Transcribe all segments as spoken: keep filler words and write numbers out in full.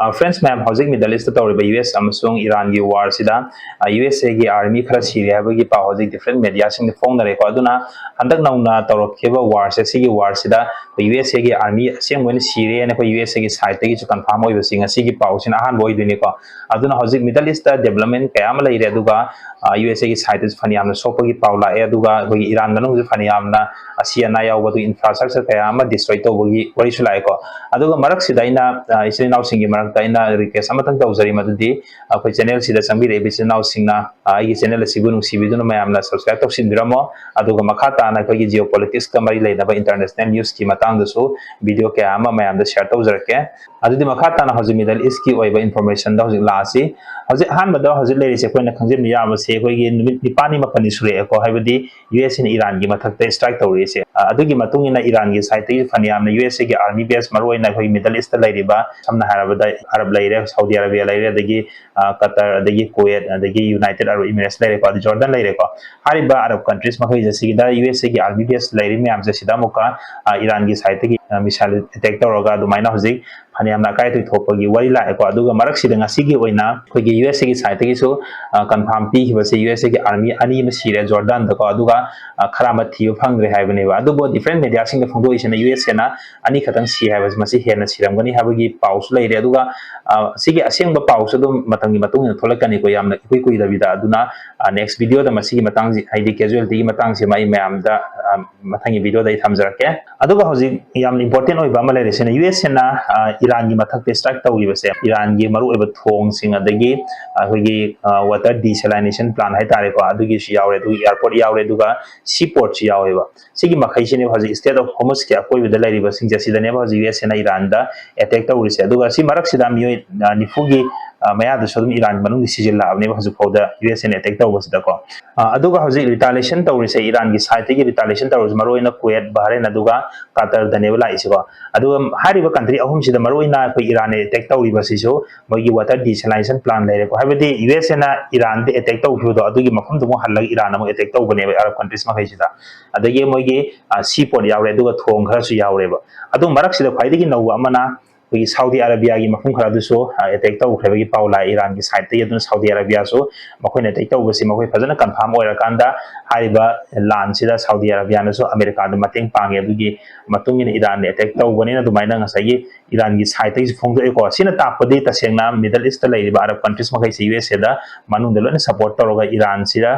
Friends ꯃꯌꯥꯝ, ꯍꯧꯖꯤꯛ Middle East ꯇꯧꯔꯤꯕ U S ꯑꯃꯁꯨꯡ ꯏꯔꯥꯟꯒꯤ war ꯁꯤꯗ U S A ꯒꯤ army ꯈꯔ ꯁꯤꯔꯦ ꯍꯥꯏꯕꯒꯤ ꯄꯥꯎ ꯍꯧꯖꯤꯛ different media ꯁꯤꯡꯗ ꯐꯣꯡꯅꯔꯦꯀꯣ꯫ ꯑꯗꯨꯅ ꯍꯟꯗꯛ ꯅꯧꯅ ꯇꯧꯔꯛꯈꯤꯕ war ꯁꯦ, ꯁꯤꯒꯤ war ꯁꯤꯗ ꯑꯩꯈꯣꯏ U S A ꯒꯤ army ꯑꯁꯦꯡꯕ ꯑꯣꯏꯅ ꯁꯤꯔꯦꯅ ꯑꯩꯈꯣꯏ U S A ꯒꯤ side ꯇꯒꯤꯁꯨ confirm ꯑꯣꯏꯕꯁꯤ ꯉꯁꯤꯒꯤ ꯄꯥꯎꯁꯤꯅ ꯑꯍꯥꯟꯕ ꯑꯣꯏꯗꯣꯏꯅꯤꯀꯣ꯫ ꯑꯗꯨꯅ ꯍꯧꯖꯤꯛ Middle East ꯇ development ꯀꯌꯥ ꯑꯃ ꯂꯩꯔꯦ, ꯑꯗꯨꯒ U S A ꯒꯤ side ꯇꯁꯨ ꯐꯅꯌꯥꯝꯅ ꯁꯣꯛꯄꯒꯤ ꯄꯥꯎ ꯂꯥꯛꯑꯦ, ꯑꯗꯨꯒ ꯑꯩꯈꯣꯏꯒꯤ ꯏꯔꯥꯟ ꯃꯅꯨꯡꯗꯁꯨ ꯐꯅꯌꯥꯝꯅ ꯑꯁꯤ ꯑꯅꯥ ꯌꯥꯎꯕ, ꯑꯗꯨꯒ infrastructure ꯀꯌꯥ ꯑꯃ destroy ꯇꯧꯕꯒꯤ ꯋꯥꯔꯤꯁꯨ ꯂꯥꯛꯑꯦꯀꯣ꯫ ꯑꯗꯨꯒ ꯃꯔꯛꯁꯤꯗ ꯑꯩꯅ, ꯑ, ꯏꯆꯤꯜ ꯏꯅꯥꯎꯁꯤꯡꯒꯤ ꯃꯔꯛꯇ ꯑꯩꯅ request ꯑꯃꯇꯪ ꯇꯧꯖꯔꯤ, ꯃꯗꯨꯗꯤ ꯑꯩꯈꯣꯏ channel ꯁꯤꯗ ꯆꯪꯕꯤꯔꯛꯏꯕ ꯏꯆꯤꯜ ꯏꯅꯥꯎꯁꯤꯡꯅ, ꯑ, ꯑꯩꯒꯤ channel ꯑꯁꯤꯕꯨ ꯅꯨꯡꯁꯤꯕꯤꯗꯨꯅ ꯃꯌꯥꯝꯅ subscribe ꯇꯧꯁꯤꯟꯕꯤꯔꯝꯃꯣ꯫ ꯑꯗꯨꯒ ꯃꯈꯥ ꯇꯥꯅ ꯑꯩꯈꯣꯏꯒꯤ geopolitics ꯀ ꯃꯔꯤ ꯂꯩꯅꯕ international news ꯀꯤ ꯃꯇꯥꯡꯗꯁꯨ video ꯀꯌꯥ ꯑꯃ ꯃꯌꯥꯝꯗ share ꯇꯧꯖꯔꯛꯀꯦ꯫ ꯑꯗꯨꯗꯤ ꯃꯈꯥ ꯇꯥꯅ ꯍꯧꯖꯤꯛ Middle East ꯀꯤ ꯑꯣꯏꯕ information ꯗ ꯍꯧꯖꯤꯛ ꯂꯥꯛꯑꯁꯤ꯫ ꯍꯧꯖꯤꯛ ꯑꯍꯥꯟꯕꯗ ꯍꯧꯖꯤꯛ ꯂꯩꯔꯤꯁꯦ ꯑꯩꯈꯣꯏꯅ ꯈꯪꯖꯤꯟꯕ ꯌꯥꯕꯁꯦ, ꯑꯩꯈꯣꯏꯒꯤ ꯅꯨꯃꯤꯠ ꯅꯤꯄꯥꯜꯅꯤ ꯃꯥꯄꯜꯅꯤ ꯁꯨꯔꯛꯑꯦꯀꯣ, ꯍꯥꯏꯕꯗꯤ U S A ꯅ ꯏꯔꯥꯟꯒꯤ ꯃꯊꯛꯇ strike ꯇꯧꯔꯛꯏꯁꯦ꯫ ꯑ, ꯑꯗꯨꯒꯤ ꯃꯇꯨꯡ ꯏꯟꯅ ꯏꯔꯥꯟꯒꯤ side ꯇꯒꯤ ꯐꯅꯌꯥꯝꯅ U S A ꯒꯤ army base, ꯃꯔꯨꯑꯣꯏꯅ ꯑꯩꯈꯣꯏꯒꯤ Middle East ꯇ ꯂꯩꯔꯤꯕ, ꯁꯝꯅ ꯍꯥꯏꯔꯕꯗ, ꯑꯔꯕ ꯂꯩꯔꯦ, ꯁꯥꯎꯗꯤ ꯑꯔꯥꯕꯤꯌꯥ ꯂꯩꯔꯦ, ꯑꯗꯒꯤ, ꯑ, ꯀꯇꯔ, ꯑꯗꯒꯤ ꯀꯨꯋꯦꯠ, ꯑꯗꯒꯤ United Arab Emirates ꯂꯩꯔꯦꯀꯣ, ꯑꯗꯩ ꯖꯣꯔꯗꯟ ꯂꯩꯔꯦꯀꯣ꯫ ꯍꯥꯏꯔꯤꯕ Arab countries ꯃꯈꯩꯁꯦ ꯁꯤꯒꯤꯗ U S A ꯒꯤ army base ꯂꯩꯔꯤ ꯃꯌꯥꯝꯁꯦ ꯁꯤꯗ ꯑꯃꯨꯛꯀ, ꯑ, ꯏꯔꯥꯟꯒꯤ side ꯇꯒꯤ, ꯑ, missile attack ꯇꯧꯔꯒ ꯑꯗꯨꯃꯥꯏꯅ ꯍꯧꯖꯤꯛ ꯐꯅꯌꯥꯝꯅ ꯑꯀꯥꯏ ꯑꯇꯣꯏ ꯊꯣꯛꯄꯒꯤ ꯋꯥꯔꯤ ꯂꯥꯛꯑꯦꯀꯣ꯫ ꯑꯗꯨꯒ ꯃꯔꯛꯁꯤꯗ ꯉꯁꯤꯒꯤ ꯑꯣꯏꯅ ꯑꯩꯈꯣꯏꯒꯤ U S A ꯒꯤ side ꯇꯒꯤꯁꯨ, ꯑ, confirm ꯄꯤꯈꯤꯕꯁꯦ, U S A ꯒꯤ army ꯑꯅꯤ ꯑꯃ ꯁꯤꯔꯦ ꯖꯣꯔꯗꯥꯟꯗꯀꯣ, ꯑꯗꯨꯒ, ꯑ, ꯈꯔ ꯑꯃ ꯊꯤꯕ ꯐꯪꯗ꯭ꯔꯦ ꯍꯥꯏꯕꯅꯦꯕ꯫ ꯑꯗꯨꯕꯨ different media ꯁꯤꯡꯗ ꯐꯣꯡꯗꯣꯛꯏꯁꯤꯅ U S A ꯅ ꯑꯅꯤꯈꯛꯇꯪ ꯁꯤ ꯍꯥꯏꯕꯁꯤ, ꯃꯁꯤ ꯍꯦꯟꯅ ꯁꯤꯔꯝꯒꯅꯤ ꯍꯥꯏꯕꯒꯤ ꯄꯥꯎꯁꯨ ꯂꯩꯔꯦ꯫ ꯑꯗꯨꯒ, ꯑ, ꯁꯤꯒꯤ ꯑꯁꯦꯡꯕ ꯄꯥꯎꯁꯨ ꯑꯗꯨꯝ ꯃꯇꯝꯒꯤ ꯃꯇꯨꯡ ꯏꯟꯅ ꯊꯣꯛꯂꯛꯀꯅꯤꯀꯣ, ꯌꯥꯝꯅ ꯏꯀꯨꯏ ꯀꯨꯏꯗꯕꯤꯗ꯫ ꯑꯗꯨꯅ, ꯑ, next video ꯗ ꯃꯁꯤꯒꯤ ꯃꯇꯥꯡꯁꯤ, ꯍꯥꯏꯗꯤ casualty ꯒꯤ ꯃꯇꯥꯡꯁꯤꯃ ꯑꯩ ꯃꯌꯥꯝꯗ, ꯑ, ꯃꯊꯪꯒꯤ video ꯗ ꯑꯩ ꯊꯝꯖꯔꯛꯀꯦ꯫ ꯑꯗꯨꯒ ꯍꯧꯖꯤꯛ ꯌꯥꯝꯅ important ꯑꯣꯏꯕ ꯑꯃ ꯂꯩꯔꯤꯁꯤꯅ, U S A ꯅ, ꯑ, ꯏꯔꯥꯟꯒꯤ ꯃꯊꯛꯇ strike ꯇꯧꯔꯤꯕꯁꯦ, ꯏꯔꯥꯟꯒꯤ ꯃꯔꯨꯑꯣꯏꯕ ꯊꯣꯡꯁꯤꯡ, ꯑꯗꯒꯤ ꯑꯩꯈꯣꯏꯒꯤ, ꯑ, water desalination plant ꯍꯥꯏꯇꯥꯔꯦꯀꯣ, ꯑꯗꯨꯒꯤꯁꯨ ꯌꯥꯎꯔꯦ, ꯑꯗꯨꯒ airport ꯌꯥꯎꯔꯦ, ꯑꯗꯨꯒ sea port ꯁꯨ ꯌꯥꯎꯋꯦꯕ꯫ ꯁꯤꯒꯤ ꯃꯈꯩꯁꯤꯅꯦꯕ ꯍꯧꯖꯤꯛ Strait of Hormuz ꯀꯤ ꯑꯀꯣꯏꯕꯗ ꯂꯩꯔꯤꯕꯁꯤꯡꯁꯦ, ꯁꯤꯗꯅꯦꯕ ꯍꯧꯖꯤꯛ U S A ꯅ ꯏꯔꯥꯟꯗ attack ꯇꯧꯔꯤꯁꯦ꯫ ꯑꯗꯨꯒ ꯁꯤ ꯃꯔꯛꯁꯤꯗ ꯃꯤꯑꯣꯏ, ꯑ, ꯅꯤꯐꯨꯒꯤ, ꯑ, ꯃꯌꯥꯗꯁꯨ ꯑꯗꯨꯝ ꯏꯔꯥꯟ ꯃꯅꯨꯡꯒꯤ ꯁꯤꯖꯤꯜꯂꯛꯑꯕꯅꯦꯕ ꯍꯧꯖꯤꯛ ꯐꯥꯎꯗ U S A ꯅ attack ꯇꯧꯕꯁꯤꯗꯀꯣ꯫ ꯑ, ꯑꯗꯨꯒ ꯍꯧꯖꯤꯛ retaliation ꯇꯧꯔꯤꯁꯦ, ꯏꯔꯥꯟꯒꯤ side ꯇꯒꯤ retaliation ꯇꯧꯔꯤꯁꯦ, ꯃꯔꯨꯑꯣꯏꯅ ꯀꯨꯋꯦꯠ, ꯕꯍꯔꯦꯟ, ꯑꯗꯨꯒ ꯀꯇꯔꯗꯅꯦꯕ ꯂꯥꯛꯏꯁꯤꯀꯣ꯫ ꯑꯗꯨꯒ ꯍꯥꯏꯔꯤꯕ country ꯑꯍꯨꯝꯁꯤꯗ ꯃꯔꯨꯑꯣꯏꯅ ꯑꯩꯈꯣꯏ ꯏꯔꯥꯟꯅ attack ꯇꯧꯔꯤꯕꯁꯤꯁꯨ ꯃꯣꯏꯒꯤ water desalination plant ꯂꯩꯔꯦꯀꯣ, ꯍꯥꯏꯕꯗꯤ U S A ꯅ ꯏꯔꯥꯟꯗ attack ꯇꯧꯈꯤꯕꯗꯣ, ꯑꯗꯨꯒꯤ ꯃꯐꯝꯗꯨꯃꯨꯛ ꯍꯜꯂꯒ ꯏꯔꯥꯟ ꯑꯃꯨꯛ attack ꯇꯧꯕꯅꯦꯕ Arab countries ꯃꯈꯩꯁꯤꯗ꯫ ꯑꯗꯒꯤ ꯃꯣꯏꯒꯤ, ꯑ, sea port ꯌꯥꯎꯔꯦ, ꯑꯗꯨꯒ ꯊꯣꯡ ꯈꯔꯁꯨ ꯌꯥꯎꯔꯦꯕ꯫ ꯑꯗꯨ ꯃꯔꯛꯁꯤꯗ ꯈ꯭ꯋꯥꯏꯗꯒꯤ ꯅꯧꯕ ꯑꯃꯅ ꯑꯩꯈꯣꯏꯒꯤ ꯁꯥꯎꯗꯤ ꯑꯔꯥꯕꯤꯌꯥꯒꯤ ꯃꯐꯝ ꯈꯔ ꯑꯗꯨꯁꯨ ꯑꯦꯇꯦꯛ ꯇꯧꯈ꯭ꯔꯦꯕꯒꯤ ꯄꯥꯎ ꯂꯥꯛꯑꯦ ꯏꯔꯥꯟꯒꯤ ꯁꯥꯏꯠꯇꯒꯤ꯫ ꯑꯗꯨꯅ ꯁꯥꯎꯗꯤ ꯑꯔꯥꯕꯤꯌꯥꯁꯨ ꯃꯈꯣꯏꯅ ꯑꯦꯇꯦꯛ ꯇꯧꯕꯁꯤ ꯃꯈꯣꯏ ꯐꯖꯅ ꯀꯟꯐꯥꯔꯝ ꯑꯣꯏꯔꯀꯥꯟꯗ ꯍꯥꯏꯔꯤꯕ ꯂꯥꯟꯁꯤꯗ ꯁꯥꯎꯗꯤ ꯑꯔꯥꯕꯤꯌꯥꯅꯁꯨ ꯑꯃꯦꯔꯤꯀꯥꯗ ꯃꯇꯦꯡ ꯄꯥꯡꯉꯦ꯫ ꯑꯗꯨꯒꯤ ꯃꯇꯨꯡ ꯏꯟꯅ ꯏꯔꯥꯟꯅ ꯑꯦꯇꯦꯛ ꯇꯧꯕꯅꯤꯅ ꯑꯗꯨꯃꯥꯏꯅ ꯉꯁꯥꯏꯒꯤ ꯏꯔꯥꯟꯒꯤ ꯁꯥꯏꯠꯇꯒꯤꯁꯨ ꯐꯣꯡꯗꯣꯛꯑꯦꯀꯣ꯫ ꯁꯤꯅ ꯇꯥꯛꯄꯗꯤ ꯇꯁꯦꯡꯅ ꯃꯤꯗꯜ ꯏꯁꯇ ꯂꯩꯔꯤꯕ ꯑꯔꯕ ꯀꯟꯇ꯭ꯔꯤꯁ ꯃꯈꯩꯁꯤ ꯌꯨ ꯑꯦꯁ ꯑꯦꯗ ꯃꯅꯨꯡꯗ ꯂꯣꯏꯅ ꯁꯄꯣꯔꯠ ꯇꯧꯔꯒ ꯏꯔꯥꯟꯁꯤꯗ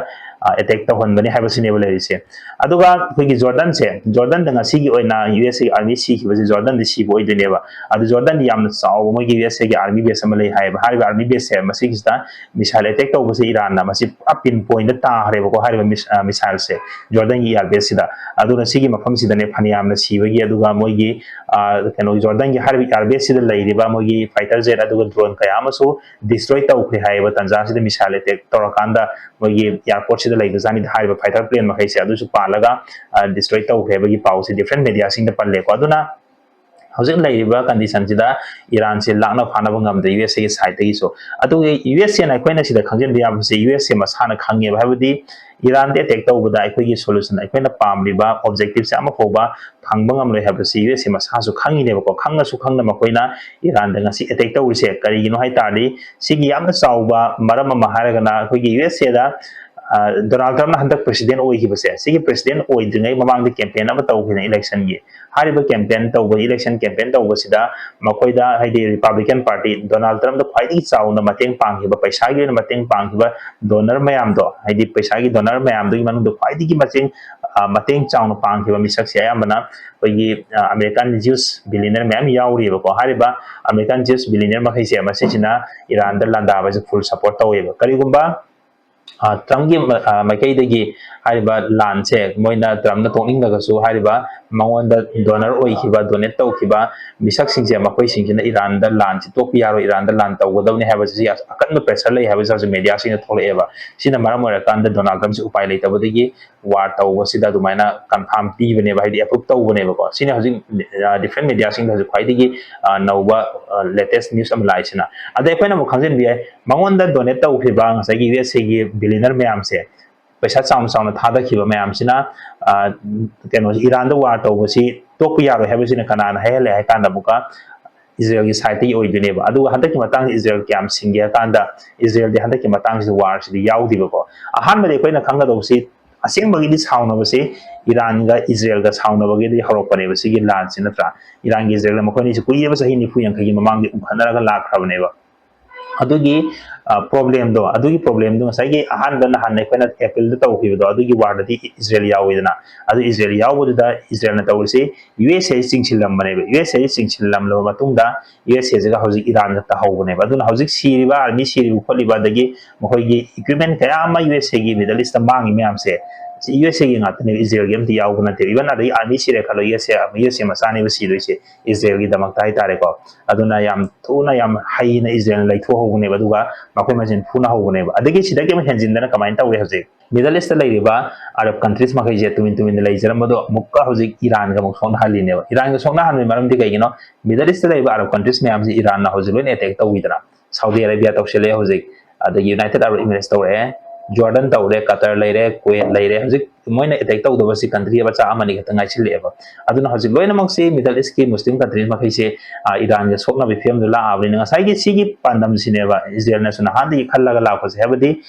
ꯑꯦꯇꯦꯛ ꯇꯧꯍꯟꯕꯅꯤ ꯍꯥꯏꯕꯁꯤꯅꯦꯕ ꯂꯩꯔꯤꯁꯦ꯫ ꯑꯗꯨꯒ ꯑꯩꯈꯣꯏꯒꯤ ꯖꯣꯔꯗꯟꯁꯦ, ꯖꯣꯔꯗꯟꯗ ꯉꯁꯤꯒꯤ ꯑꯣꯏꯅ ꯌꯨ ꯑꯦꯁ ꯑꯦꯒꯤ ꯑꯥꯔꯃꯤ ꯁꯤꯈꯤꯕꯁꯦ ꯖꯣꯔꯗꯟꯗꯤ ꯁꯤꯕ ꯑꯣꯏꯗꯣꯏꯅꯦꯕ꯫ ꯑꯗꯨ ꯖꯣꯔꯗꯟꯗꯤ ꯌꯥꯝꯅ ꯆꯥꯎꯕ ꯃꯣꯏꯒꯤ ꯌꯨ ꯑꯦꯁ ꯑꯦꯒꯤ ꯑꯥꯔꯃꯤ ꯕꯦꯁ ꯑꯃ ꯂꯩ ꯍꯥꯏꯌꯦꯕ꯫ ꯍꯥꯏꯔꯤꯕ ꯑꯥꯔꯃꯤ ꯕꯦꯁꯁꯦ ꯃꯁꯤꯒꯤꯁꯤꯗ ꯃꯤꯁꯥꯏꯜ ꯑꯦꯇꯦꯛ ꯇꯧꯕꯁꯦ ꯏꯔꯥꯟꯅ ꯃꯁꯤ ꯄꯨꯔꯥ ꯄꯤꯟ ꯄꯣꯏꯟꯗ ꯇꯥꯈ꯭ꯔꯦꯕꯀꯣ꯫ ꯍꯥꯏꯔꯤꯕ ꯃꯤꯁꯥꯏꯜꯁꯦ ꯖꯣꯔꯗꯟꯒꯤ ꯏꯌꯥꯔ ꯕꯦꯁꯁꯤꯗ꯫ ꯑꯗꯨꯅ ꯁꯤꯒꯤ ꯃꯐꯝꯁꯤꯗꯅꯦ ꯐꯅꯌꯥꯝꯅ ꯁꯤꯕꯒꯤ, ꯑꯗꯨꯒ ꯃꯣꯏꯒꯤ ꯀꯩꯅꯣ ꯖꯣꯔꯗꯟꯒꯤ ꯍꯥꯏꯔꯤꯕ ꯏꯌꯥꯔ ꯕꯦꯁꯁꯤꯗ ꯂꯩꯔꯤꯕ ꯃꯣꯏꯒꯤ ꯐꯥꯏꯇꯔ ꯖꯦꯠ ꯑꯗꯨꯒ ꯗ꯭ꯔꯣꯟ ꯀꯌꯥ ꯑꯃꯁꯨ ꯗꯤꯁꯇ꯭ꯔꯣꯏ ꯇꯧꯈ꯭ꯔꯦ ꯍꯥꯏꯌꯦꯕ꯫ ꯇꯥꯟꯖꯥꯁꯤꯗ ꯃꯤꯁꯥꯏꯜ ꯑꯦꯇꯦꯛ ꯇꯧꯔꯀꯥꯟꯗ ꯃꯣꯏꯒꯤ ꯏꯌꯥꯔꯄꯣꯔꯠꯁꯤꯗ ꯂꯩꯕꯖꯥꯠꯅꯤꯗ ꯍꯥꯏꯔꯤꯕ ꯐꯥꯏꯇꯔ ꯄ꯭ꯂꯦꯟ ꯃꯈꯩꯁꯦ ꯑꯗꯨꯁꯨ ꯄꯥꯜꯂꯒ ꯗꯤꯁꯇ꯭ꯔꯣꯏ ꯇꯧꯈ꯭ꯔꯦꯕꯒꯤ ꯄꯥꯎꯁꯦ ꯗꯤꯐ꯭ꯔꯦꯟ ꯃꯦꯗꯤꯌꯥꯁꯤꯡꯗ ꯄꯜꯂꯦꯀꯣ꯫ ꯑꯗꯨꯅ ꯍꯧꯖꯤꯛ ꯂꯩꯔꯤꯕ ꯀꯟꯗꯤꯁꯟꯁꯤꯗ ꯏꯔꯥꯟꯁꯦ ꯂꯥꯛꯅ ꯐꯥꯅꯕ ꯉꯝꯗ꯭ꯔꯦ ꯌꯨ ꯑꯦꯁ ꯑꯦꯒꯤ ꯁꯥꯏꯠꯇꯒꯤꯁꯨ꯫ ꯑꯗꯨꯒ ꯌꯨ ꯑꯦꯁ ꯑꯦꯅ ꯑꯩꯈꯣꯏꯅ ꯁꯤꯗ ꯈꯪꯖꯤꯟꯕ ꯌꯥꯕꯁꯦ ꯌꯨ ꯑꯦꯁ ꯑꯦ ꯃꯁꯥꯅ ꯈꯪꯉꯦꯕ꯫ ꯍꯥꯏꯕꯗꯤ ꯏꯔꯥꯟꯗ ꯑꯦꯇꯦꯛ ꯇꯧꯕꯗ ꯑꯩꯈꯣꯏꯒꯤ ꯁꯣꯂꯨꯁꯟ, ꯑꯩꯈꯣꯏꯅ ꯄꯥꯝꯂꯤꯕ ꯑꯣꯕꯖꯦꯛꯇꯤꯞꯁꯦ ꯑꯃ ꯐꯥꯎꯕ ꯐꯪꯕ ꯉꯝꯂꯣꯏ ꯍꯥꯏꯕꯁꯤ ꯌꯨ ꯑꯦꯁ ꯑꯦ ꯃꯁꯥꯁꯨ ꯈꯪꯉꯤꯅꯦꯕꯀꯣ꯫ ꯈꯪꯉꯁꯨ ꯈꯪꯅ ꯃꯈꯣꯏꯅ ꯏꯔꯥꯟꯗ ꯉꯁꯤ ꯑꯦꯇꯦꯛ ꯇꯧꯔꯤꯁꯦ ꯀꯔꯤꯒꯤꯅꯣ ꯍꯥꯏ ꯇꯥꯔꯗꯤ, ꯁꯤꯒꯤ ꯌꯥꯝꯅ ꯆꯥꯎꯕ ꯃꯔꯝ ꯑꯃ ꯍꯥꯏꯔꯒꯅ ꯑꯩꯈꯣꯏꯒꯤ ꯌꯨ ꯑꯦꯁ ꯑꯦꯗ ꯗꯣꯅꯥꯜꯗ ꯇ꯭ꯔꯝꯞꯅ ꯍꯟꯗꯛ ꯄ꯭ꯔꯦꯁꯤꯗꯦꯟ ꯑꯣꯏꯈꯤꯕꯁꯦ, ꯁꯤꯒꯤ ꯄ꯭ꯔꯦꯁꯤꯗꯦꯟ ꯑꯣꯏꯗ꯭ꯔꯤꯉꯩ ꯃꯃꯥꯡꯗ ꯀꯦꯝꯄꯦꯟ ꯑꯃ ꯇꯧꯈꯤꯕꯅꯦ ꯏꯂꯦꯛꯁꯟꯒꯤ꯫ ꯍꯥꯏꯔꯤꯕ ꯀꯦꯝꯄꯦꯟ ꯇꯧꯕ, ꯏꯂꯦꯛꯁꯟ ꯀꯦꯝꯄꯦꯟ ꯇꯧꯕꯁꯤꯗ ꯃꯈꯣꯏꯗ ꯍꯥꯏꯗꯤ ꯔꯤꯄꯥꯕ꯭ꯂꯤꯀꯟ ꯄꯥꯔꯇꯤ ꯗꯣꯅꯥꯜꯗ ꯇ꯭ꯔꯝꯞꯇ ꯈ꯭ꯋꯥꯏꯗꯒꯤ ꯆꯥꯎꯅ ꯃꯇꯦꯡ ꯄꯥꯡꯈꯤꯕ, ꯄꯩꯁꯥꯒꯤ ꯑꯣꯏꯅ ꯃꯇꯦꯡ ꯄꯥꯡꯈꯤꯕ ꯗꯣꯅꯔ ꯃꯌꯥꯝꯗꯣ, ꯍꯥꯏꯗꯤ ꯄꯩꯁꯥꯒꯤ ꯗꯣꯅꯔ ꯃꯌꯥꯝꯗꯨꯒꯤ ꯃꯅꯨꯡꯗ ꯈ꯭ꯋꯥꯏꯗꯒꯤ ꯃꯇꯦꯡ, ꯑ, ꯃꯇꯦꯡ ꯆꯥꯎꯅ ꯄꯥꯡꯈꯤꯕ ꯃꯤꯁꯛꯁꯦ ꯑꯌꯥꯝꯕꯅ ꯑꯩꯈꯣꯏꯒꯤ, ꯑ, ꯑꯃꯦꯔꯤꯀꯥꯟ ꯖ꯭ꯌꯨꯁ ꯕꯤꯂꯤꯅꯔ ꯃꯌꯥꯝ ꯌꯥꯎꯔꯤꯕꯀꯣ꯫ ꯍꯥꯏꯔꯤꯕ ꯑꯃꯦꯔꯤꯀꯥꯟ ꯖ꯭ꯌꯨꯁ ꯕꯤꯂꯤꯅꯔ ꯃꯈꯩꯁꯦ ꯃꯁꯤꯁꯤꯅ ꯏꯔꯥꯟꯗ ꯂꯥꯟꯗꯥꯕꯁꯦ ꯐꯨꯜ ꯁꯄꯣꯔꯠ ꯇꯧꯋꯦꯕ꯫ ꯀꯔꯤꯒꯨꯝꯕ ꯑ, ꯇ꯭ꯔꯝꯞꯀꯤ ꯃ-, ꯑ, ꯃꯥꯏꯀꯩꯗꯒꯤ ꯍꯥꯏꯔꯤꯕ ꯂꯥꯟꯁꯦ ꯃꯣꯏꯅ ꯇ꯭ꯔꯝꯞꯅ ꯇꯣꯛꯅꯤꯡꯂꯒꯁꯨ ꯍꯥꯏꯔꯤꯕ ꯃꯉꯣꯟꯗ ꯗꯣꯅꯔ ꯑꯣꯏꯈꯤꯕ, ꯗꯣꯅꯦꯠ ꯇꯧꯈꯤꯕ ꯃꯤꯁꯛꯁꯤꯡꯁꯦ ꯃꯈꯣꯏꯁꯤꯡꯁꯤꯅ ꯏꯔꯥꯟꯗ ꯂꯥꯟꯁꯤ ꯇꯣꯛꯄ ꯌꯥꯔꯣꯏ, ꯏꯔꯥꯟꯗ ꯂꯥꯟ ꯇꯧꯒꯗꯕꯅꯤ ꯍꯥꯏꯕꯁꯤ ꯑꯀꯟꯕ ꯄ꯭ꯔꯦꯁꯔ ꯂꯩ ꯍꯥꯏꯕꯁꯤ ꯍꯧꯖꯤꯛ ꯃꯦꯗꯤꯌꯥꯁꯤꯡꯗ ꯊꯣꯛꯂꯛꯑꯦꯕ꯫ ꯁꯤꯅ ꯃꯔꯝ ꯑꯣꯏꯔꯀꯥꯟꯗ ꯗꯣꯅꯥꯜꯗ ꯇ꯭ꯔꯝꯞꯁꯤ ꯎꯄꯥꯏ ꯂꯩꯇꯕꯗꯒꯤ ꯋꯥꯔ ꯇꯧꯕꯁꯤꯗ ꯑꯗꯨꯃꯥꯏꯅ ꯀꯟꯐꯥꯔꯝ ꯄꯤꯕꯅꯦꯕ, ꯍꯥꯏꯗꯤ ꯑꯦꯄ꯭ꯔꯨꯞ ꯇꯧꯕꯅꯦꯕꯀꯣ꯫ ꯁꯤꯅ ꯍꯧꯖꯤꯛ, ꯑ, ꯗꯤꯐ꯭ꯔꯦꯟ ꯃꯦꯗꯤꯌꯥꯁꯤꯡꯗ ꯍꯧꯖꯤꯛ ꯈ꯭ꯋꯥꯏꯗꯒꯤ, ꯑ, ꯅꯧꯕ, ꯑ, ꯂꯦꯇꯦꯁ ꯅ꯭ꯌꯨꯁ ꯑꯃ ꯂꯥꯛꯏꯁꯤꯅ꯫ ꯑꯗ ꯑꯩꯈꯣꯏꯅ ꯑꯃꯨꯛ ꯈꯪꯖꯤꯟꯕ ꯌꯥꯏ, ꯃꯉꯣꯟꯗ ꯗꯣꯅꯦꯠ ꯇꯧꯈꯤꯕ ꯉꯁꯥꯏꯒꯤ ꯌꯨ ꯑꯦꯁ ꯑꯦꯒꯤ ꯕꯤꯂꯤꯅꯔ ꯃꯌꯥꯝꯁꯦ, ꯄꯩꯁꯥ ꯆꯥꯎꯅ ꯆꯥꯎꯅ ꯊꯥꯗꯈꯤꯕ ꯃꯌꯥꯝꯁꯤꯅ, ꯑ, ꯀꯩꯅꯣ, ꯏꯔꯥꯟꯗ ꯋꯥꯔ ꯇꯧꯕꯁꯤ ꯇꯣꯛꯄ ꯌꯥꯔꯣꯏ ꯍꯥꯏꯕꯁꯤꯅ ꯀꯅꯥꯅ ꯍꯥꯏꯍꯜꯂꯦ ꯍꯥꯏ ꯀꯥꯟꯗ ꯑꯃꯨꯛꯀ ꯏꯖꯔꯦꯜꯒꯤ ꯁꯥꯏꯠꯇꯒꯤ ꯑꯣꯏꯗꯣꯏꯅꯦꯕ꯫ ꯑꯗꯨꯒ ꯍꯟꯗꯛꯀꯤ ꯃꯇꯥꯡꯁꯤ ꯏꯖꯔꯦꯜ ꯀꯌꯥꯝ ꯁꯤꯡꯒꯦ ꯍꯥꯏ ꯀꯥꯟꯗ, ꯏꯖꯔꯦꯜꯗꯤ ꯍꯟꯗꯛꯀꯤ ꯃꯇꯥꯡꯁꯤꯗ ꯋꯥꯔꯁꯤꯗꯤ ꯌꯥꯎꯗꯦꯕꯀꯣ꯫ ꯑꯍꯥꯟꯕꯗꯤ ꯑꯩꯈꯣꯏꯅ ꯈꯪꯒꯗꯧꯕꯁꯤ, ꯑꯁꯦꯡꯕꯒꯤꯗꯤ ꯁꯥꯎꯅꯕꯁꯤ ꯏꯔꯥꯟꯒ ꯏꯖꯔꯦꯜꯒ ꯁꯥꯎꯅꯕꯒꯤꯗꯤ ꯍꯧꯔꯛꯄꯅꯦꯕ ꯁꯤꯒꯤ ꯂꯥꯟꯁꯤ, ꯅꯠꯇ꯭ꯔꯥ? ꯏꯔꯥꯟꯒꯤ ꯏꯖꯔꯦꯜꯒ ꯃꯈꯣꯏꯅꯤꯁꯤ ꯀꯨꯏꯔꯕ ꯆꯍꯤ ꯅꯤꯐꯨ ꯌꯥꯡꯈꯩꯒꯤ ꯃꯃꯥꯡꯗꯤ ꯎꯅꯈꯠꯅꯔꯒ ꯂꯥꯛꯈ꯭ꯔꯕꯅꯦꯕ꯫ ꯑꯗꯨꯒꯤ, ꯑ, problemꯗꯣ, ꯑꯗꯨꯒꯤ problemꯗꯣ ꯉꯁꯥꯏꯒꯤ ꯑꯍꯥꯟꯕ ꯅꯍꯥꯟ ꯑꯩꯈꯣꯏꯅ ꯑꯦꯄ꯭ꯔꯤꯜꯗ ꯇꯧꯈꯤꯕꯗꯣ, ꯑꯗꯨꯒꯤ warꯗꯗꯤ ꯏꯖꯔꯦꯜ ꯌꯥꯎꯋꯤꯗꯅ, ꯑꯗꯨ ꯏꯖꯔꯦꯜ ꯌꯥꯎꯕꯗꯨꯗ ꯏꯖꯔꯦꯜꯅ ꯇꯧꯔꯤꯁꯤ, ꯌꯨ ꯑꯦꯁ ꯑꯦ ꯆꯤꯡꯁꯤꯜꯂꯝꯕꯅꯦꯕ꯫ ꯌꯨ ꯑꯦꯁ ꯑꯦ ꯆꯤꯡꯁꯤꯜꯂꯝꯂꯕ ꯃꯇꯨꯡꯗ, ꯌꯨ ꯑꯦꯁ ꯑꯦꯁꯤꯒ ꯍꯧꯖꯤꯛ ꯏꯔꯥꯟꯒ ꯇꯥꯍꯧꯕꯅꯦꯕ꯫ ꯑꯗꯨꯅ ꯍꯧꯖꯤꯛ ꯁꯤꯔꯤꯕ, army ꯁꯤꯔꯤꯕ ꯈꯣꯠꯂꯤꯕ, ꯑꯗꯒꯤ ꯃꯈꯣꯏꯒꯤ equipment ꯀꯌꯥ ꯑꯃ ꯌꯨ ꯑꯦꯁ ꯑꯦꯒꯤ Middle Eastꯇ ꯃꯥꯡꯉꯤ ꯃꯌꯥꯝꯁꯦ, ꯁꯤ ꯌꯨ ꯑꯦꯁ ꯑꯦꯒꯤ ꯉꯥꯛꯇꯅꯦꯕ, ꯏꯖꯔꯦꯜꯒꯤ ꯑꯝꯇ ꯌꯥꯎꯕ ꯅꯠꯇꯦꯕ꯫ Even ꯑꯗꯒꯤ army ꯁꯤꯔꯦ ꯈꯜꯂꯣ, ꯌꯨ ꯑꯦꯁ ꯑꯦ, ꯌꯨ ꯑꯦꯁ ꯑꯦ ꯃꯆꯥꯅꯦꯕ ꯁꯤꯗꯣꯏꯁꯦ, ꯏꯖꯔꯦꯜꯒꯤꯗꯃꯛꯇ ꯍꯥꯏꯇꯥꯔꯦꯀꯣ꯫ ꯑꯗꯨꯅ ꯌꯥꯝ ꯊꯨꯅ, ꯌꯥꯝ ꯍꯩꯅ ꯏꯖꯔꯦꯜꯅ ꯂꯩꯊꯣꯛꯍꯧꯕꯅꯦꯕ, ꯑꯗꯨꯒ ꯃꯈꯣꯏ ꯃꯁꯦꯟ ꯐꯨꯅꯍꯧꯕꯅꯦꯕ꯫ ꯑꯗꯒꯤ ꯁꯤꯗꯒꯤ ꯑꯃꯨꯛ ꯍꯦꯟꯖꯤꯟꯗꯅ ꯀꯃꯥꯏꯅ ꯇꯧꯔꯦ? ꯍꯧꯖꯤꯛ Middle Eastꯇ ꯂꯩꯔꯤꯕ Arab countries ꯃꯈꯩꯁꯦ ꯇꯨꯃꯤꯟ ꯇꯨꯃꯤꯟꯅ ꯂꯩꯖꯔꯝꯕꯗꯣ ꯑꯃꯨꯛꯀ ꯍꯧꯖꯤꯛ ꯏꯔꯥꯟꯒ ꯑꯃꯨꯛ ꯁꯣꯛꯅꯍꯜꯂꯤꯅꯦꯕ꯫ ꯏꯔꯥꯟꯒ ꯁꯣꯛꯅꯍꯟꯕꯒꯤ ꯃꯔꯝꯗꯤ ꯀꯩꯒꯤꯅꯣ? Middle Eastꯇ ꯂꯩꯔꯤꯕ Arab countries ꯃꯌꯥꯝꯁꯤ ꯏꯔꯥꯟꯅ ꯍꯧꯖꯤꯛ ꯂꯣꯏꯅ attack ꯇꯧꯕꯤꯗꯅ, ꯁꯥꯎꯗꯤ ꯑꯔꯥꯕꯤꯌꯥ ꯇꯧꯁꯤꯜꯂꯛꯑꯦ ꯍꯧꯖꯤꯛ, ꯑꯗꯒꯤ United Arab Emirates ꯇꯧꯔꯛꯑꯦ, ꯖꯣꯔꯗꯟ ꯇꯧꯔꯦ, ꯀꯇꯔ ꯂꯩꯔꯦ, ꯀꯨꯋꯦꯠ ꯂꯩꯔꯦ꯫ ꯍꯧꯖꯤꯛ ꯃꯣꯏꯅ attack ꯇꯧꯗꯕꯁꯤ country ꯃꯆꯥ ꯑꯃꯅꯤ ꯈꯛꯇ ꯉꯥꯏꯁꯤꯜꯂꯛꯑꯦꯕ꯫ ꯑꯗꯨꯅ ꯍꯧꯖꯤꯛ ꯂꯣꯏꯅꯃꯛꯁꯤ Middle Eastꯀꯤ Muslim countries ꯃꯈꯩꯁꯦ, ꯑ, ꯏꯔꯥꯟꯒ ꯁꯣꯛꯅꯕꯒꯤ ꯐꯤꯕꯝꯗ ꯂꯥꯛꯑꯕꯅꯤꯅ, ꯉꯁꯥꯏꯒꯤ ꯁꯤꯒꯤ ꯄꯥꯟꯗꯝꯁꯤꯅꯦꯕ ꯏꯖꯔꯦꯜꯅꯁꯨ ꯅꯍꯥꯟꯗꯒꯤ ꯈꯜꯂꯒ ꯂꯥꯛꯄꯁꯦ, ꯍꯥꯏꯕꯗꯤ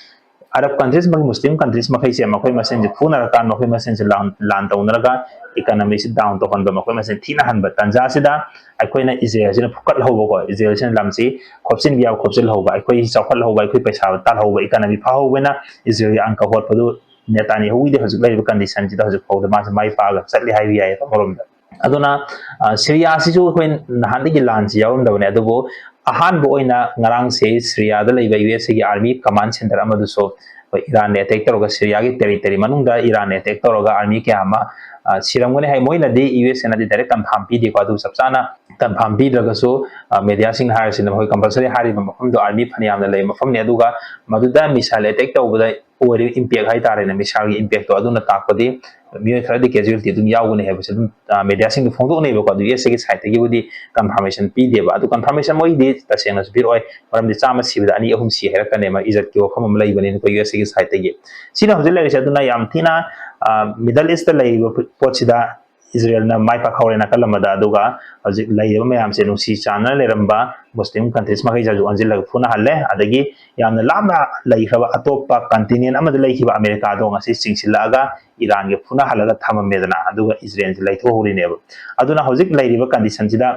Arab countries ꯃꯈꯩ, Muslim countries ꯃꯈꯩꯁꯦ ꯃꯈꯣꯏ ꯃꯁꯦꯟꯁꯦ ꯐꯨꯅꯔꯀꯥꯟ, ꯃꯈꯣꯏ ꯃꯁꯦꯟꯁꯦ ꯂꯥꯟ, ꯂꯥꯟ ꯇꯧꯅꯔꯒ economyꯁꯤ down ꯇꯧꯍꯟꯕ, ꯃꯈꯣꯏ ꯃꯁꯦꯟ ꯊꯤꯅ ꯍꯟꯕ ꯇꯥꯟꯖꯥꯁꯤꯗ ꯑꯩꯈꯣꯏꯅ ꯏꯖꯔꯦꯜꯁꯤꯅ ꯐꯨꯀꯠꯍꯧꯕꯀꯣ, ꯏꯖꯔꯦꯜꯁꯤꯅ ꯂꯝꯁꯤ ꯈꯣꯞꯆꯤꯟꯕ ꯌꯥꯕ ꯈꯣꯞꯆꯤꯜꯍꯧꯕ, ꯑꯩꯈꯣꯏ ꯆꯥꯎꯈꯠꯍꯧꯕ, ꯑꯩꯈꯣꯏ ꯄꯩꯁꯥ ꯇꯥꯜꯍꯧꯕ, economy ꯐꯍꯧꯕꯅ ꯏꯖꯔꯦꯜꯒꯤ ꯑꯪꯀ ꯍꯣꯠꯄꯗꯨ ꯅꯦꯇꯥꯟꯌꯥꯍꯨꯒꯤꯗꯤ ꯍꯧꯖꯤꯛ ꯂꯩꯔꯤꯕ conditionꯁꯤꯗ ꯍꯧꯖꯤꯛ ꯐꯥꯎꯗ ꯃꯥꯁꯦ ꯃꯥꯏ ꯄꯥꯛꯑꯒ ꯆꯠꯂꯤ ꯍꯥꯏꯕ ꯌꯥꯏ ꯑꯃꯔꯣꯝꯗ꯫ ꯑꯗꯨꯅ, ꯑ, ꯁꯤꯔꯤꯌꯥꯁꯤꯁꯨ ꯑꯩꯈꯣꯏ ꯅꯍꯥꯟꯗꯒꯤ ꯂꯥꯟꯁꯤ ꯌꯥꯎꯔꯝꯗꯕꯅꯦ, ꯑꯗꯨꯕꯨ ꯑꯍꯥꯟꯕ ꯑꯣꯏꯅ ꯉꯔꯥꯡꯁꯦ ꯁꯤꯔꯤꯌꯥꯗ ꯂꯩꯕ ꯌꯨ ꯑꯦꯁ ꯑꯦꯒꯤ army command centre ꯑꯃꯗꯨꯁꯨ ꯑꯩꯈꯣꯏ ꯏꯔꯥꯟꯅ attack ꯇꯧꯔꯒ, ꯁꯤꯔꯤꯌꯥꯒꯤ territory ꯃꯅꯨꯡꯗ ꯏꯔꯥꯟꯅ attack ꯇꯧꯔꯒ army ꯀꯌꯥ ꯑꯃ, ꯑ, ꯁꯤꯔꯝꯒꯅꯤ ꯍꯥꯏ꯫ ꯃꯣꯏꯅꯗꯤ, ꯌꯨ ꯑꯦꯁ ꯑꯦꯅꯗꯤ direct confirm ꯄꯤꯗꯦꯀꯣ, ꯑꯗꯨ ꯆꯞ ꯆꯥꯅ confirm ꯄꯤꯗ꯭ꯔꯒꯁꯨ, ꯑ, mediaꯁꯤꯡꯅ ꯍꯥꯏꯔꯤꯁꯤꯅ ꯃꯈꯣꯏ compulsory ꯍꯥꯏꯔꯤꯕ ꯃꯐꯝꯗꯣ army ꯐꯅꯌꯥꯝꯅ ꯂꯩꯕ ꯃꯐꯝꯅꯤ, ꯑꯗꯨꯒ ꯃꯗꯨꯗ missile attack ꯇꯧꯕꯗ ꯑꯣꯏꯔꯤꯕ impact ꯍꯥꯏꯇꯥꯔꯦꯅꯦ, missileꯒꯤ impactꯇꯣ, ꯑꯗꯨꯅ ꯇꯥꯛꯄꯗꯤ ꯃꯤꯑꯣꯏ ꯈꯔꯗꯤ casualty ꯑꯗꯨꯝ ꯌꯥꯎꯒꯅꯤ ꯍꯥꯏꯕꯁꯦ ꯑꯗꯨꯝ, ꯑ, mediaꯁꯤꯡꯗ ꯐꯣꯡꯗꯣꯛꯅꯩꯕꯀꯣ꯫ ꯑꯗꯨ ꯌꯨ ꯑꯦꯁ ꯑꯦꯒꯤ sideꯇꯒꯤꯕꯨꯗꯤ confirmation ꯄꯤꯗꯦꯕ꯫ ꯑꯗꯨ confirmation ꯃꯣꯏꯒꯤꯗꯤ ꯇꯁꯦꯡꯅꯁꯨ ꯄꯤꯔꯛꯑꯣꯏ, ꯃꯔꯝꯗꯤ ꯆꯥꯝꯃ ꯁꯤꯕꯗ ꯑꯅꯤ ꯑꯍꯨꯝ ꯁꯤ ꯍꯥꯏꯔꯛꯀꯅꯦꯕ, ꯏꯖꯠꯀꯤ ꯋꯥꯐꯝ ꯑꯃ ꯂꯩꯕꯅꯤꯅꯀꯣ ꯌꯨ ꯑꯦꯁ ꯑꯦꯒꯤ sideꯇꯒꯤ꯫ ꯁꯤꯅ ꯍꯧꯖꯤꯛ ꯂꯩꯔꯤꯁꯦ꯫ ꯑꯗꯨꯅ ꯌꯥꯝ ꯊꯤꯅ, ꯑ, Middle Eastꯇ ꯂꯩꯔꯤꯕ ꯄꯣꯠꯁꯤꯗ ꯏꯖꯔꯦꯜꯅ ꯃꯥꯏ ꯄꯥꯛꯍꯧꯔꯦ ꯅꯥꯀꯜ ꯑꯃꯗ, ꯑꯗꯨꯒ ꯍꯧꯖꯤꯛ ꯂꯩꯔꯤꯕ ꯃꯌꯥꯝꯁꯦ ꯅꯨꯡꯁꯤ ꯆꯥꯟꯅꯅ ꯂꯩꯔꯝꯕ ꯃꯨꯁꯂꯤꯝ countries ꯃꯈꯩꯁꯤꯁꯨ ꯑꯣꯟꯁꯤꯜꯂꯒ ꯐꯨꯅꯍꯜꯂꯦ꯫ ꯑꯗꯒꯤ ꯌꯥꯝꯅ ꯂꯥꯞꯅ ꯂꯩꯈ꯭ꯔꯕ ꯑꯇꯣꯞꯄ continent ꯑꯃꯗ ꯂꯩꯈꯤꯕ ꯑꯃꯦꯔꯤꯀꯥꯗꯣ ꯉꯁꯤ ꯆꯤꯡꯁꯤꯜꯂꯛꯑꯒ ꯏꯔꯥꯟꯒꯤ ꯐꯨꯅꯍꯜꯂꯒ ꯊꯝꯃꯝꯃꯦꯗꯅ, ꯑꯗꯨꯒ ꯏꯖꯔꯦꯜꯁꯤ ꯂꯩꯊꯣꯛꯍꯧꯔꯤꯅꯦꯕ꯫ ꯑꯗꯨꯅ ꯍꯧꯖꯤꯛ ꯂꯩꯔꯤꯕ condition ꯁꯤꯗ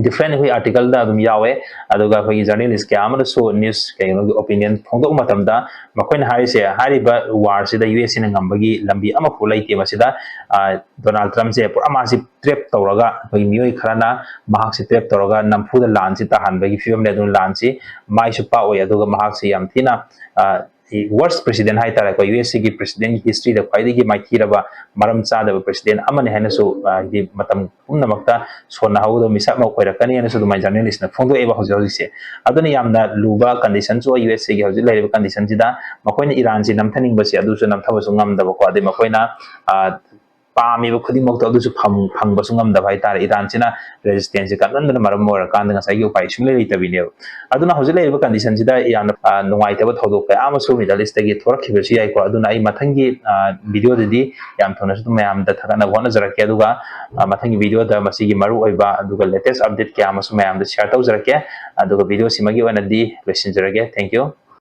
different ꯑꯩꯈꯣꯏ article ꯗ ꯑꯗꯨꯝ ꯌꯥꯎꯋꯦ꯫ ꯑꯗꯨꯒ ꯑꯩꯈꯣꯏꯒꯤ journalist ꯀꯌꯥ ꯑꯃꯅꯁꯨ news ꯀꯩꯅꯣꯒꯤ opinion ꯐꯣꯡꯗꯣꯛꯄ ꯃꯇꯝꯗ ꯃꯈꯣꯏꯅ ꯍꯥꯏꯔꯤꯁꯦ, ꯍꯥꯏꯔꯤꯕ war ꯁꯤꯗ ꯌꯨ ꯑꯦꯁ ꯑꯦꯅ ꯉꯝꯕꯒꯤ ꯂꯝꯕꯤ ꯑꯃꯐꯥꯎ ꯂꯩꯇꯦ꯫ ꯃꯁꯤꯗ, ꯑ, ꯗꯣꯅꯥꯜꯗ ꯇ꯭ꯔꯝꯞꯁꯦ ꯄꯨꯔꯥ ꯃꯥꯁꯤ trap ꯇꯧꯔꯒ, ꯑꯩꯈꯣꯏ ꯃꯤꯑꯣꯏ ꯈꯔꯅ ꯃꯍꯥꯛꯁꯤ trap ꯇꯧꯔꯒ ꯅꯝꯐꯨꯗ ꯂꯥꯟꯁꯤ ꯇꯥꯍꯟꯕꯒꯤ ꯐꯤꯕꯝꯅꯦ꯫ ꯑꯗꯨꯅ ꯂꯥꯟꯁꯤ ꯃꯥꯏꯁꯨ ꯄꯥꯛꯑꯣꯏ, ꯑꯗꯨꯒ ꯃꯍꯥꯛꯁꯤ ꯌꯥꯝ ꯊꯤꯅ, ꯑ, worst president ꯍꯥꯏꯇꯥꯔꯦꯀꯣ, ꯌꯨ ꯑꯦꯁ ꯑꯦꯒꯤ president history ꯗ ꯈ꯭ꯋꯥꯏꯗꯒꯤ ꯃꯥꯏꯊꯤꯔꯕ, ꯃꯔꯝ ꯆꯥꯗꯕ president ꯑꯃꯅꯤ ꯍꯥꯏꯅꯁꯨ, ꯑ, ꯍꯥꯏꯗꯤ ꯃꯇꯝ ꯄꯨꯝꯅꯃꯛꯇ ꯁꯣꯟꯅꯍꯧꯒꯗꯕ ꯃꯤꯁꯛ ꯑꯃ ꯑꯣꯏꯔꯛꯀꯅꯤ ꯍꯥꯏꯅꯁꯨ ꯑꯗꯨꯃꯥꯏꯅ journalist ꯅ ꯐꯣꯡꯗꯣꯛꯑꯦꯕ ꯍꯧꯖꯤꯛ ꯍꯧꯖꯤꯛꯁꯦ꯫ ꯑꯗꯨꯅ ꯌꯥꯝꯅ ꯂꯨꯕ condition ꯁꯨ ꯑꯣꯏ ꯌꯨ ꯑꯦꯁ ꯑꯦꯒꯤ ꯍꯧꯖꯤꯛ ꯂꯩꯔꯤꯕ condition ꯁꯤꯗ꯫ ꯃꯈꯣꯏꯅ ꯏꯔꯥꯟꯁꯤ ꯅꯝꯊꯅꯤꯡꯕꯁꯦ ꯑꯗꯨꯁꯨ ꯅꯝꯊꯕꯁꯨ ꯉꯝꯗꯕꯀꯣ, ꯑꯗꯩ ꯃꯈꯣꯏꯅ, ꯑ, ꯄꯥꯝꯃꯤꯕ ꯈꯨꯗꯤꯡꯃꯛꯇꯣ ꯑꯗꯨꯁꯨ ꯐꯪ-, ꯐꯪꯕꯁꯨ ꯉꯝꯗꯕ ꯍꯥꯏꯇꯥꯔꯦ꯫ ꯏꯔꯥꯟꯁꯤꯅ resistance ꯁꯦ ꯀꯟꯃꯟꯕꯅ ꯃꯔꯝ ꯑꯣꯏꯔꯀꯥꯟꯗ ꯉꯁꯥꯏꯒꯤ ꯎꯄꯥꯏ ꯁꯨꯡꯂꯩ ꯂꯩꯇꯕꯤꯅꯦꯕ꯫ ꯑꯗꯨꯅ ꯍꯧꯖꯤꯛ ꯂꯩꯔꯤꯕ condition ꯁꯤꯗ ꯌꯥꯝꯅ, ꯑ, ꯅꯨꯡꯉꯥꯏꯇꯕ ꯊꯧꯗꯣꯛ ꯀꯌꯥ ꯑꯃꯁꯨ Middle East ꯇꯒꯤ ꯊꯣꯔꯛꯈꯤꯕꯁꯨ ꯌꯥꯏꯀꯣ꯫ ꯑꯗꯨꯅ ꯑꯩ ꯃꯊꯪꯒꯤ, ꯑ, video ꯗꯗꯤ ꯌꯥꯝ ꯊꯨꯅꯁꯨ ꯑꯗꯨꯝ ꯃꯌꯥꯝꯗ ꯊꯥꯒꯠꯅꯕ ꯍꯣꯠꯅꯖꯔꯛꯀꯦ꯫ ꯑꯗꯨꯒ, ꯑ, ꯃꯊꯪꯒꯤ video ꯗ ꯃꯁꯤꯒꯤ ꯃꯔꯨꯑꯣꯏꯕ ꯑꯗꯨꯒ latest update ꯀꯌꯥ ꯑꯃꯁꯨ ꯃꯌꯥꯝꯗ share ꯇꯧꯖꯔꯛꯀꯦ꯫ ꯑꯗꯨꯒ video ꯁꯤꯃꯒꯤ ꯑꯣꯏꯅꯗꯤ ꯂꯣꯏꯁꯤꯟꯖꯔꯒꯦ꯫ Thank you꯫